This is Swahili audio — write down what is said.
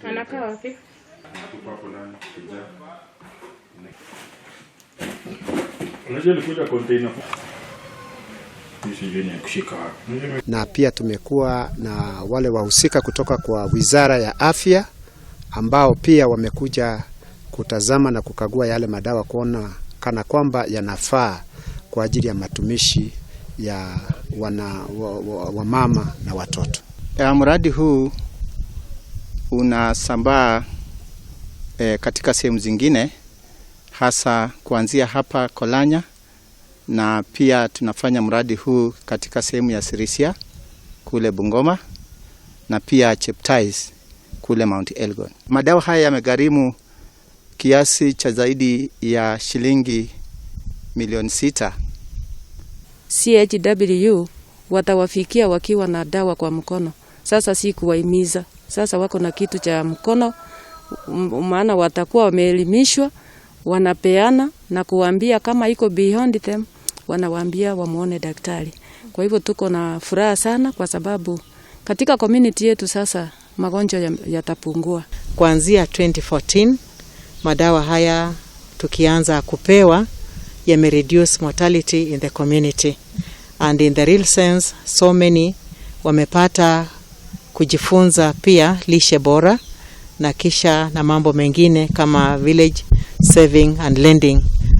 Anakaa wapi? Na pia tumekuwa na wale wahusika kutoka kwa Wizara ya Afya ambao pia wamekuja kutazama na kukagua yale madawa kuona kana kwamba yanafaa kwa ajili ya matumishi ya wamama na watoto. Mradi huu unasambaa katika sehemu zingine, hasa kuanzia hapa Kolanya, na pia tunafanya mradi huu katika sehemu ya Sirisia kule Bungoma na pia Cheptais kule Mount Elgon. Madawa haya yamegharimu kiasi cha zaidi ya shilingi milioni 6. CHW watawafikia wakiwa na dawa kwa mkono. Sasa si kuwahimiza, sasa wako na kitu cha mkono, maana watakuwa wameelimishwa, wanapeana na kuwaambia kama iko beyond them, wanawaambia wamuone daktari. Kwa hivyo tuko na furaha sana kwa sababu katika community yetu sasa magonjwa yatapungua. Kuanzia 2014 madawa haya tukianza kupewa yame reduce mortality in the community, and in the real sense so many wamepata kujifunza pia lishe bora na kisha na mambo mengine kama village saving and lending.